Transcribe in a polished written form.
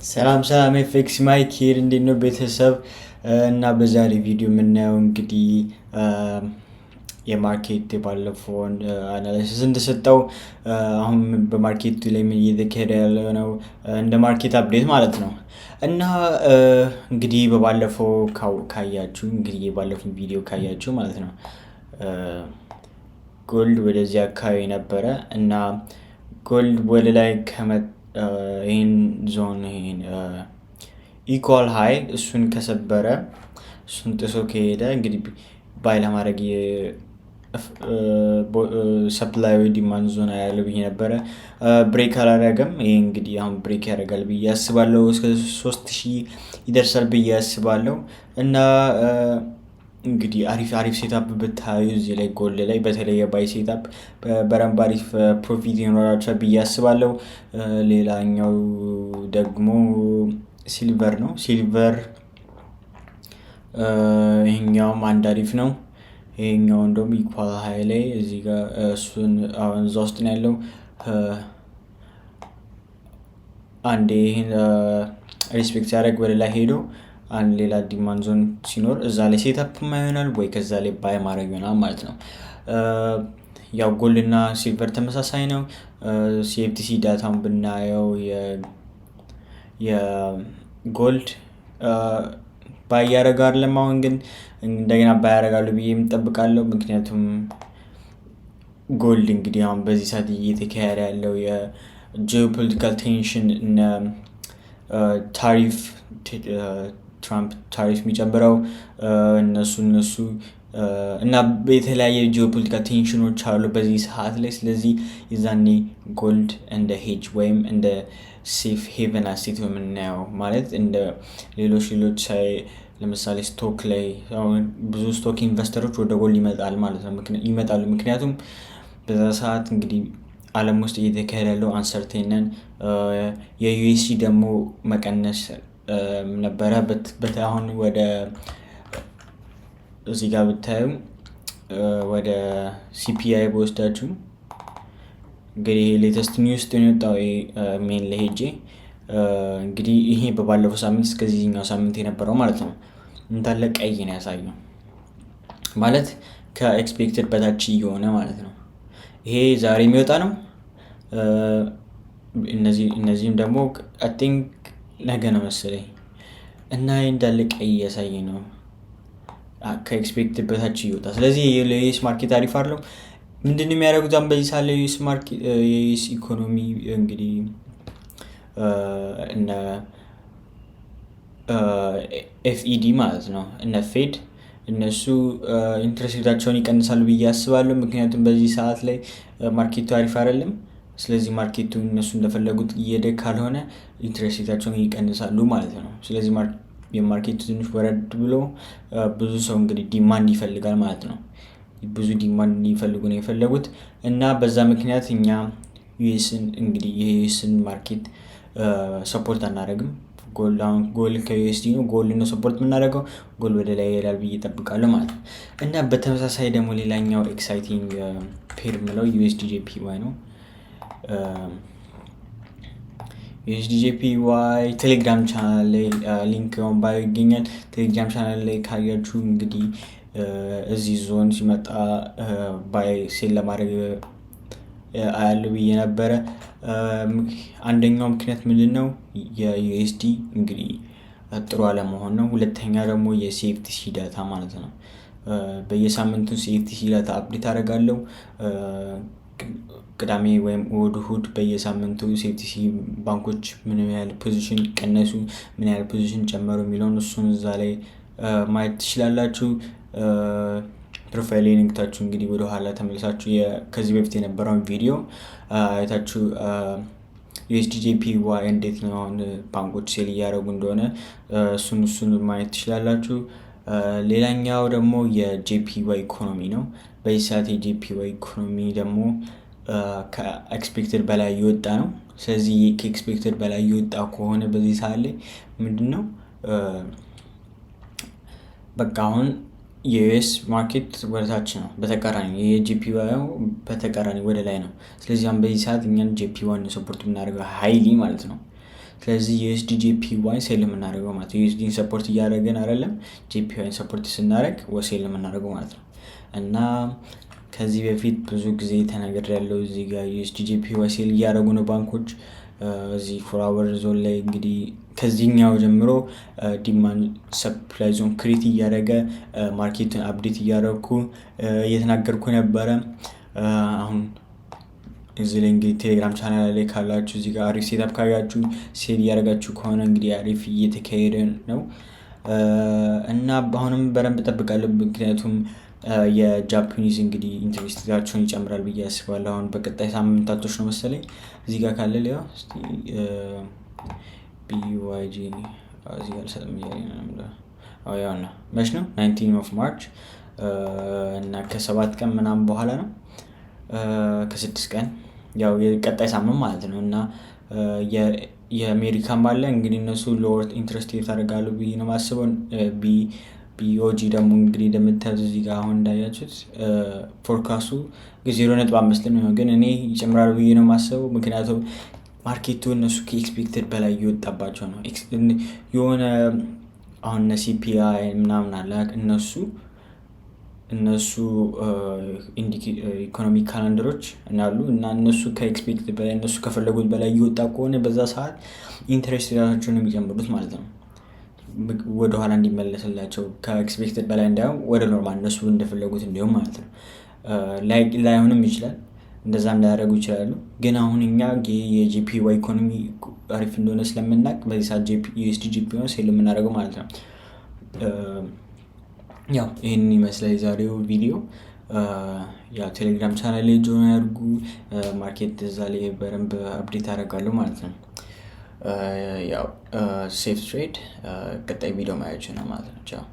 ሰላም ሰላም፣ FX ማይክ here። እንዴት ነው ቤተሰብ? እና በዛሬ ቪዲዮ የምናየው እንግዲህ የ market የባለፈውን analysis እንደሰጠው አሁን በ market ኡ ላይ ምን እየተካሄደ ያለው ነው፣ እንደ market update ማለት ነው። እና እንግዲህ በባለፈው ካያችሁ፣ እንግዲህ የባለፈው ቪዲዮ ካያችሁ ማለት ነው፣ gold ወደዚህ አካባቢ ነበረ እና gold ወደ ላይ ይህን ዞን፣ ይህን equal high እሱን ከሰበረ፣ እሱን ጥሶ ከሄደ እንግዲህ buy ለማድረግ supply demand zone ያለው ብዬ ነበረ። Break አላደረገም። ይሄ እንግዲህ አሁን break ያደርጋል ብዬ አስባለሁ። እስከ 3000 ይደርሳል ብዬ አስባለሁ። እና እንግዲህ አሪፍ አሪፍ setup ብታዩ እዚህ ላይ፣ gold ላይ በተለይ የ buy setup በደንብ አሪፍ profit ይኖራቸዋል ብዬ አስባለሁ። ሌላኛው ደግሞ silver ነው። Silver ይሄኛውም አንድ አሪፍ ነው። ይሄኛው እንደውም equal high ላይ እዚህ ጋር እሱን አሁን እዛ ውስጥ ነው ያለው። አንዴ ይህን respect ሲያደርግ ወደ ላይ ሄዶ አንድ ሌላ demand zone ሲኖር እዛ ላይ setup ይሆናል ወይ ከዛ ላይ buy ማድረግ ይሆናል ማለት ነው። ያው gold እና silver ተመሳሳይ ነው። CFTC data ውን ብናየው የ gold buy እያደረገ አይደለም። አሁን ግን እንደገና buy ያደርጋሉ ብዬ እጠብቃለሁ። ምክንያቱም gold እንግዲህ አሁን በዚህ ሰዓት እየተካሄደ ያለው የ geopolitical tension፣ እነ ታሪፍ፣ ትራምፕ ታሪፍ የሚጨምረው እነሱ እና የተለያየ geopolitical tension ኖች አሉ በዚህ ሰዓት ላይ። ስለዚህ የዛኔ gold እንደ hedge ወይም እንደ safe haven asset ነው የምናየው። ማለት እንደ ሌሎች ሳይ ለምሳሌ stock ላይ አሁን ብዙ stock investor ኦች ወደ gold ይመጣል ማለት ነው፣ ይመጣሉ። ምክንያቱም በዛ ሰዓት እንግዲህ ዓለም ውስጥ እየተካሄደ ያለው uncertain ን የ USD ደግሞ መቀነስ ነበረ። አሁን ወደ እዚህ ጋር ብታዩ፣ ወደ CPI በወስዳችሁ እንግዲህ ይሄ latest news ነው የወጣው main ላይ ሄጄ። እንግዲህ ይሄ በባለፈው ሳምንት እስከዚህኛው ሳምንት የነበረው ማለት ነው፣ እንዳለ ቀይ ነው ያሳየው፣ ማለት ከ expected በታች እየሆነ ማለት ነው። ይሄ ዛሬ የሚወጣ ነው። እነዚህም ደግሞ I think ነገ ነው መሰለኝ። እና ይሄ እንዳለ ቀይ እያሳየ ነው፣ ከ expected በታች እየወጣ። ስለዚህ ለ US market አሪፍ አለው። ምንድን ነው የሚያደርጉት አሁን በዚህ ሰዓት ለ US market፣ የ US ኢኮኖሚ? እንግዲህ እነ FED ማለት ነው፣ እነ Fed፣ እነሱ interest rate ኣቸውን ይቀንሳሉ ብዬ አስባለሁ። ምክንያቱም በዚህ ሰዓት ላይ market ኡ አሪፍ አይደለም። ስለዚህ market ኡ እነሱ እንደፈለጉት እየሄደ ካልሆነ interest rate ኣቸውን ይቀንሳሉ ማለት ነው። ስለዚህ የ market ኡ ትንሽ ወረድ ብሎ ብዙ ሰው እንግዲህ demand ይፈልጋል ማለት ነው። ብዙ demand እንዲፈልጉ ነው የፈለጉት። እና በዛ ምክንያት እኛ US ን እንግዲህ የ US ን market support አናደርግም። Gold፣ አሁን gold ከ USD ነው፣ gold ነው support የምናደርገው። Gold ወደ ላይ ይሄዳል ብዬ እጠብቃለሁ ማለት ነው። እና በተመሳሳይ ደግሞ ሌላኛው exciting pair የምለው USDJPY ነው። USDJPY ቴሌግራም ቻናል ላይ link bio ይገኛል። ቴሌግራም ቻናል ላይ ካያችሁ እንግዲህ እዚህ ዞን ሲመጣ buy sell ለማድረግ አያለሁ ብዬ ነበረ። አንደኛው ምክንያት ምንድን ነው? የ USD እንግዲህ ጥሩ አለመሆን ነው። ሁለተኛ ደግሞ የ CFTC data ማለት ነው። በየሳምንቱ CFTC data update አደርጋለሁ። ቅዳሜ ወይም እሁድ እሁድ በየሳምንቱ CFTC ባንኮች ምን ያህል position ቀነሱ፣ ምን ያህል position ጨመሩ የሚለውን እሱን እዛ ላይ ማየት ትችላላችሁ። Profile ነክታችሁ እንግዲህ ወደኋላ ተመልሳችሁ ከዚህ በፊት የነበረውን ቪዲዮ አይታችሁ USDJPY እንዴት ነው አሁን ባንኮች sell እያደረጉ እንደሆነ እሱን ማየት ትችላላችሁ። ሌላኛው ደግሞ የ JPY ኢኮኖሚ ነው። በዚህ ሰዓት የ JPY ኢኮኖሚ ደግሞ ከ expected በላይ እየወጣ ነው። ስለዚህ ከ expected በላይ እየወጣ ከሆነ በዚህ ሰዓት ላይ ምንድን ነው? በቃ አሁን የ US market ወደታች ነው፣ በተቃራኒ የ JPY በተቃራኒ ወደ ላይ ነው። ስለዚህ አሁን በዚህ ሰዓት እኛን JPY ን support የምናደርገው highly ማለት ነው። ስለዚህ USDJPY ን sell የምናደርገው ማለት ነው። USD ን support እያደረግን አይደለም፣ JPY ን support ስናደርግ sell የምናደርገው ማለት ነው። እና ከዚህ በፊት ብዙ ጊዜ ተናግሬያለሁ። እዚህ ጋር USDJPY sell እያደረጉ ነው ባንኮች። እዚህ 4 hour zone ላይ እንግዲህ ከዚህኛው ጀምሮ demand supply zone create እያደረገ market ኡን update እያደረግኩ እየተናገርኩ ነበረ። አሁን እዚህ ላይ እንግዲህ ቴሌግራም ቻናል ላይ ካላችሁ እዚህ ጋር አሪፍ setup ካያችሁ sell እያደረጋችሁ ከሆነ እንግዲህ አሪፍ እየተካሄደ ነው። እና አሁንም በደንብ እጠብቃለሁ፣ ምክንያቱም የ Japanese እንግዲህ interest ኣቸውን ይጨምራል ብዬ አስባለሁ። አሁን በቀጣይ ሳምንታቶች ነው መሰለኝ። እዚህ ጋር ካለ ሊያ BYG እዚህ ጋር አልሰጥም እያለኝ ነው። ያው ነው፣ መች ነው? 19 of March እና ከ7 ቀን ምናምን በኋላ ነው፣ ከ6 ቀን፣ ያው የቀጣይ ሳምንት ማለት ነው። እና የአሜሪካን ባለ እንግዲህ እነሱ lower interest rate ያደርጋሉ ብዬ ነው የማስበው። BOJ ደግሞ እንግዲህ እንደምታዩት እዚህ ጋር አሁን እንዳያችሁት forecast ኡ 0.5 ነው፣ ግን እኔ ይጨምራሉ ብዬ ነው የማስበው። ምክንያቱም market ኡ እነሱ ከ expected በላይ እየወጣባቸው ነው። የሆነ አሁን እነ CPI ምናምን አለ፣ እነሱ economic calendar ኦች እናሉ እና እነሱ ከ expected በላይ፣ እነሱ ከፈለጉት በላይ እየወጣ ከሆነ በዛ ሰዓት interest rate ኣቸውን የሚጨምሩት ማለት ነው። ወደኋላ እንዲመለስላቸው፣ ከ expected በላይ እንዳይሆን ወደ normal እነሱ እንደፈለጉት እንዲሆን ማለት ነው። ላይሆንም ይችላል፣ እንደዛም ላያደርጉ ይችላሉ። ግን አሁን እኛ የ JPY ኢኮኖሚ አሪፍ እንደሆነ ስለምናውቅ በዚህ ሰዓት USDJPY sell የምናደርገው ማለት ነው። ያው ይህንን ይመስላል የዛሬው ቪዲዮ። ያው ቴሌግራም ቻናል ላይ join ያድርጉ። Market እዛ ላይ በደንብ update አደርጋለሁ ማለት ነው። ያው safe trade። ቀጣይ ቪዲዮ ማያችሁ ነው ማለት ነው። ቻው።